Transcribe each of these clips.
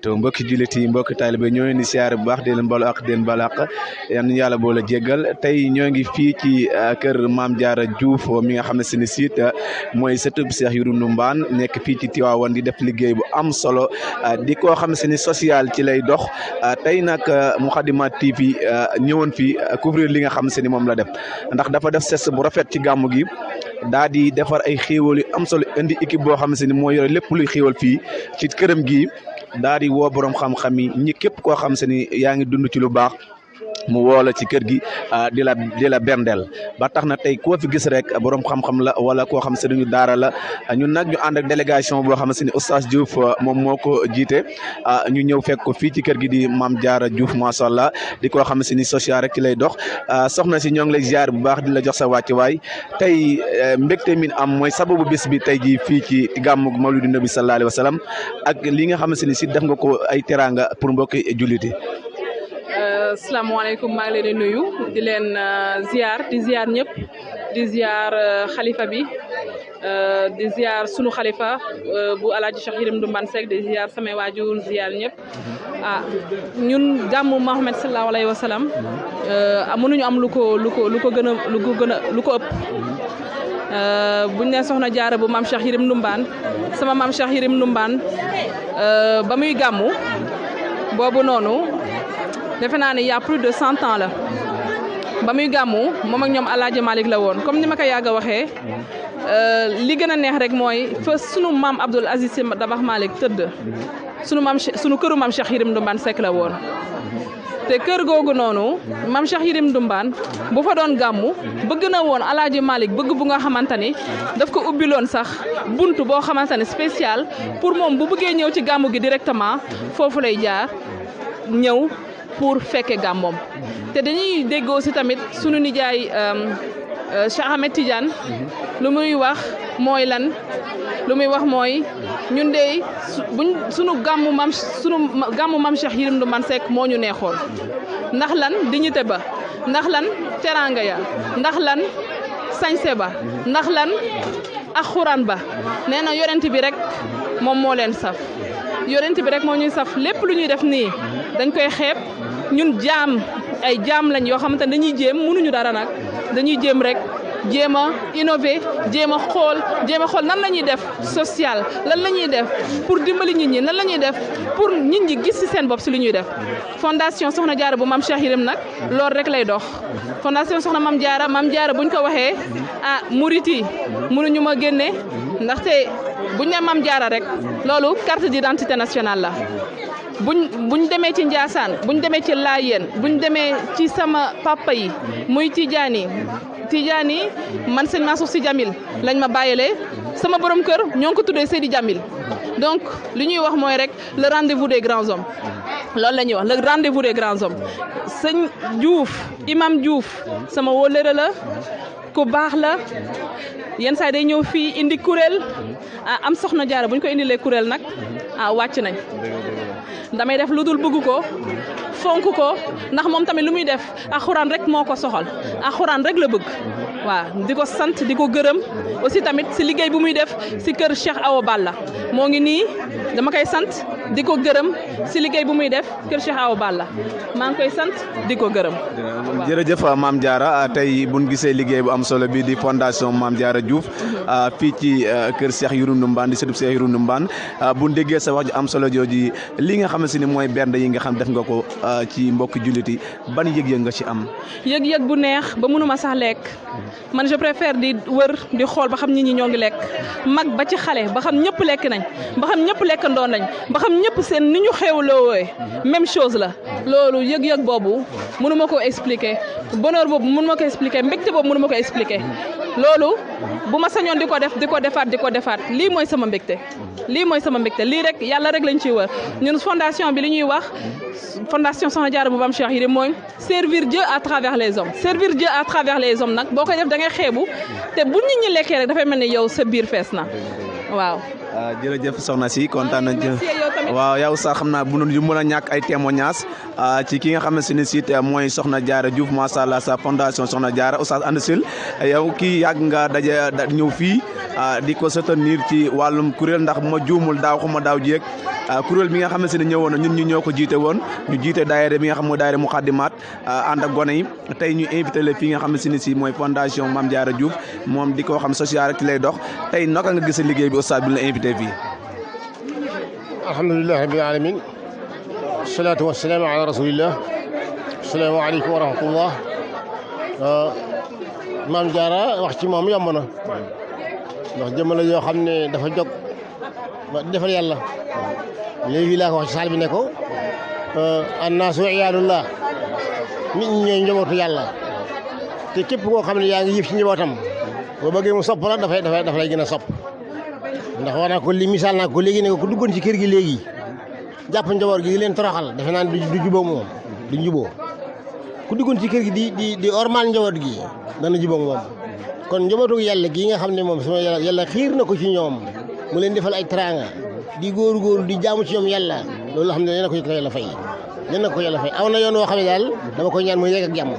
barakaatu mbokki jullit yi mbokki taalibe ñoo ngi siyaare bu baax di leen balu ak di leen balu ak yal na yàlla boole jéggal tey ñoo ngi fii ci kër Mame Diarra Diouf mi nga xam ne seen siit mooy sëtub Cheikh Yérim Ndoumban nekk fii ci Tivaouane di def liggéey bu am solo di koo xam ne seen social ci lay dox tey nag Moukhaddamatoul TV ñëwoon fii couvrir li nga xam ne moom la def ndax dafa def geste bu rafet ci gàmmu gi daa di defar ay xéewal yu am solo indi équipe boo xam ne moo yore lépp luy xéewal fii ci këram gi daa di woo borom xam-xam yi ñi képp koo xam se ni yaa ngi dund ci lu baax mu woo la ci kër gi di la berndeel ba tax na tey koo fi gis rek borom xam-xam la wala koo xam se ni ñu daara la ñun nag ñu ànd ak délégation boo xam se ni Oustaz Diouf moom moo ko jiite ñu ñëw fekk ko fii ci kër gi di Mame Diarra Diouf macha allah di koo xam se ni social rek ci lay dox soxna si ñoo ngi lay ziar bu baax di la jox sa wàccuwaay tey mbégte min am mooy sababu bis bi tey jii fii ci gàmmu Mawlidu Nabi sallallahu alayhi wa sallam ak li nga xam se ni si def nga ko ay teraanga pour mbokki julliti. Asalaamaaleykum maa ngi leen di nuyu di leen ziar ñëpp di ziar xalifa bi di ziar sunu xalifa bu Alaaji Cheikh Yérim Ndoumban Seck di ziar samay waajur ziar ñëpp ñun gàmmu Muhammad sallallahu alayhi wa sallam mënuñu am lu ko gën a ëpp buñ ne soxna Diarra bu maam Cheikh Yérim Ndoumban sama maam Cheikh Yérim Ndoumban ba muy gàmmu boobu noonu defe naa ne y' a plus de 100 ans la ba muy gàmmu moom ak ñoom Alaaji Malick la woon comme ni ma ko yàgg a waxee li gën a neex rek mooy fa sunu maam Abdoul Aziz Sy Dabakh Malick tëdd sunu këru maam Cheikh Yérim Ndoumban Seck la woon te kër googu noonu maam Cheikh Yérim Ndoumban bu fa doon gàmmu bëgg na woon Alaaji Malick bëgg bu nga xamante ni daf ko ubbiloon sax buntu boo xamante ni spécial pour moom bu bëggee ñëw ci gàmmu gi directement foofu lay jaar ñëw pour fekke gàmmoom te dañuy dégg aussi tamit sunu nijaay Cheikh Ahmed Tidiane lu muy wax mooy lan lu muy wax mooy ñun de sunu gàmmu maam Cheikh Yérim Ndoumban Seck moo ñu neexoon ndax lan dignité ba ndax lan teranga ya ndax lan sañse ba ndax lan ak xuraan ba nee na yorent bi rek moom moo leen saf yorent bi rek moo ñuy saf lépp lu ñuy def nii dañ koy xeeb ñun ay jaam lañ yoo xamante ne dañuy jéem mënuñu dara nag dañuy jéem rek jéem a innover jéem a xool nan la ñuy def social lan la ñuy def pour dimbali nit ñi nan la ñuy def pour nit ñi gis ci seen bopp ci li ñuy def fondation Soxna Diarra bu Mame Cheikh Yérim nag loolu rek lay dox fondation Soxna Mame Diarra buñ ko waxee murit yi mënuñu ma génne ndaxte buñ ne Mame Diarra rek loolu carte d'identité nationale la buñ demee ci Njaasaan buñ demee ci Laayeen buñ demee ci sama papa yi muy Tijaani man sëñ Mansour Sy Djamil lañ ma bàyyilee sama borom kër ñoo ngi ko tuddee Seydi Djamil donc li ñuy wax mooy rek le rendez-vous des grands hommes loolu la ñuy wax le rendez-vous des grands hommes sëñ Diouf imam Diouf sama wóllëre la ku baax la yenn saa day ñëw fii indi kuréel am Soxna Diarra bu ñu ko indilee kuréel nag wàcc nañ damay def lu dul bëgg ko fonk ko ndax moom tamit lu muy def alxuraan rek moo ko soxal alxuraan rek la bëgg waaw di ko sant di ko gërëm aussi tamit si liggéey bu muy def si kër Cheikh Awa Balla moo ngi nii dama koy sant di ko gërëm si liggéey bu muy def kër Cheikh Awa Balla maa ngi koy sant di ko gërëm. jërëjëf Mame Diarra tey bu ñu gisee liggéey bu am solo bi di fondation Mame Diarra Diouf fii ci kër Cheikh Yérim Ndoumban di sëtub Cheikh Yérim Ndoumban bu ñu déggee sa wax ju am solo jooju li nga xam ne mooy bernde yi nga xam def nga ko ci mbokki jullit yi ban yëg-yëg nga ci am. yëg-yëg bu neex ba mënuma sax lekk man je préfère di wër di xool ba xam nit ñi ñoo ngi lekk mag ba ci xale ba xam ñëpp lekk nañ ba xam ñëpp lekkandoo nañ ba xam ñëpp seen ni ñu xewloo même chose la loolu yëg-yëg boobu mënuma ko expliquer bonheur boobu mënuma ko expliquer mbégte boobu mënuma ko expliquer loolu bu ma sañoon di ko defaat lii mooy sama mbégte lii rek yàlla rek lañ ciy wër ñun fondation bi li ñuy wax fondation Soxna Diarra bu Mame Cheikh Yérim mooy servir Dieu à travers les hommes nag boo koy def da ngay xeebu te bu nit ñi lekkee rek dafay mel ni yow sa biir fees na waaw. jërëjëf soxna si kontaan nañ ci waaw yow sax xam naa bu ñu mën a ñàkk ay témoignages ci ki nga xam ne si mooy Soxna Diarra Diouf macha allah sa fondation Soxna Diarra Oustaz Ande Sil yow kii yàgg nga ñëw fii di ko soutenir ci wàllum kuréel ndax ma juumul daaw jéeg kuréel bi nga xam ne ñëwoon na ñun ñu ñoo ko jiite woon ñu jiite daayira bi nga xam mooy daayira Muxaddamaat ànd ak gone yi tey ñu invité la fii nga xam ne si mooy fondation Mame Diarra Diouf moom di ko xam social rek ci lay dox tey naka nga gis liggéey bi oustaz bi la invité fii. alhamdulilah rabbil alamin wasalaatu wasalaamu ala rasulillah asalaamaaleykum wa rahmatullah Mame Diarra wax ci moom yomb na ndax jamono yoo xam ne dafa jóg ba defal yàlla léegi laa ko wax ci saal bi ne ko annaasu iyaalullah nit ñi ñooy njabootu yàlla te képp koo xam ne yaa ngi yëf ci njabootam boo bëggee mu sopp la daf lay gën a sopp ndax wax naa ko li misaal naa ko léegi ne ko ku duggoon ci kër gi léegi jàpp njaboot gi di leen toroxal defe naa du jubóo moom du jubóo ku duggoon ci kër gi di ormal njaboot gi dana jubóo moom kon njabootu yàlla gi nga xam ne moom sama yàlla xiir na ko ci ñoom mu leen defal ay teraanga di góor di jaamu ci ñoom yàlla loolu xam ne nee na ko yàlla fay nee na ko yàlla fay aw na yoon woo xam ne daal dama koy ñaan mu yegg ak jàmm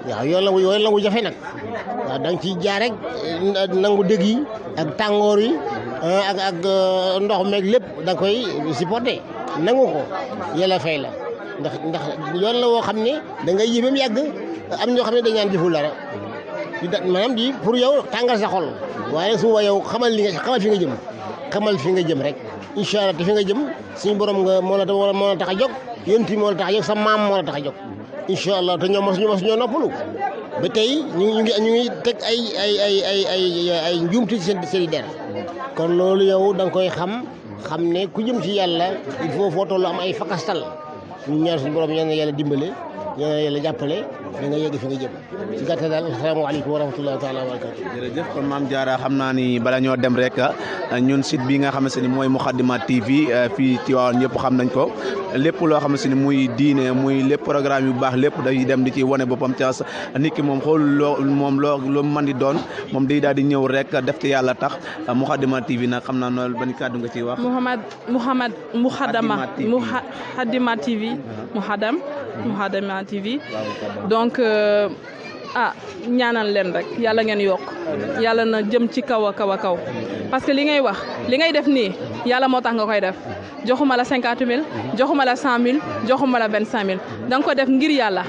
waaw yoon la wu jafe nag waaw da nga ciy jaar rek nangu dëgg yi ak tàngoor yi ak ndox meeg lépp da nga koy supporté nangu ko yàlla fay la ndax yoon la woo xam ne da ngay yëbam yàgg am ñoo xam ne dañ naan deful dara maanaam di pour yow tàngal sa xol waaye suba yow xamal fi nga jëm rek incha allah te fi nga jëm suñu borom nga moo la tax a jóg yonti moo la tax a jóg sa maam moo la tax a jóg incha allah te ñoom mos ñoo noppalu ba tey ñu ngi teg ay njuumte ci seen i der kon loolu yow da nga koy xam ne ku jëm ci yàlla il faut foo tollu am ay fakastal ñu ñaan suñu borom yal na yàlla dimbale yal na yàlla jàppale da nga yegg fi nga jëm ci gàttal daal asalaamaaleykum wa rahmatullahi taala wa barakatu. jërëjëf kon Mame Diarra xam naa ni bala ñoo dem rek ñun site bi nga xamante ni mooy Muxaddamaat TV fii Tivaouane ñëpp xam nañ ko lépp loo xamante ni muy diine muy lépp programme yu baax lépp day dem di ci wane boppam ca nit ki moom xool loo mën di doon moom day daal di ñëw rek def ci yàlla tax Muxaddamaat TV nag xam naa noonu ban kàddu nga ciy wax. Muxaddamaat TV Muxaddamaat TV donc ñaanal leen rek yàlla ngeen yokk yàlla na jëm ci kaw a kaw parce que li ngay wax li ngay def nii yàlla moo tax nga koy def joxuma la 50 000 joxuma la 100 000 joxuma la 25 000 da nga ko def ngir yàlla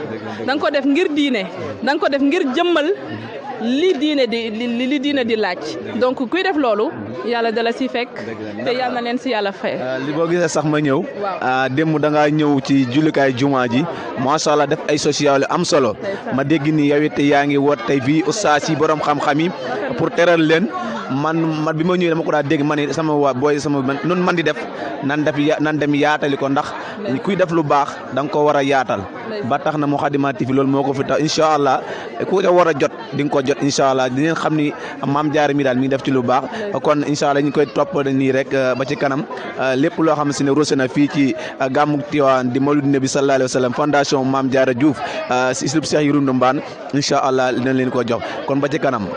da nga ko def ngir diine da nga ko def ngir jëmmal li diine di laaj donc kuy def loolu yàlla dala si fekk te yàlla na leen si yàlla fay. li boo gisee sax ma ñëw démb da ngaa ñëw ci jullikaay jumaa ji macha allah def ay social am solo ma dégg ni yow it yaa ngi woot tey fii ustaas yi borom xam-xam yi pour teral leen man bi ma ñëwee dama ko daa dégg ma ne sama waa booy sama noonu man di def nan dem yaatali ko ndax kuy def lu baax da nga ko war a yaatal ba tax na Muxaddamaat TV loolu moo ko fi tax incha allah ku ko war a jot di nga ko jot incha allah di ngeen xam ni Mame Diarra mi daal mi ngi def ci lu baax kon incha allah ñu koy topp nii rek ba ci kanam lépp loo xam ne rosé na fii ci gàmmu Tiwaawan di Mawlidu Nabi sallallahu alayhi wa sallam fondation Mame Diarra Diouf si islub Cheikh Yoroundou Mbane incha allah dina leen ko jox kon ba ci kanam.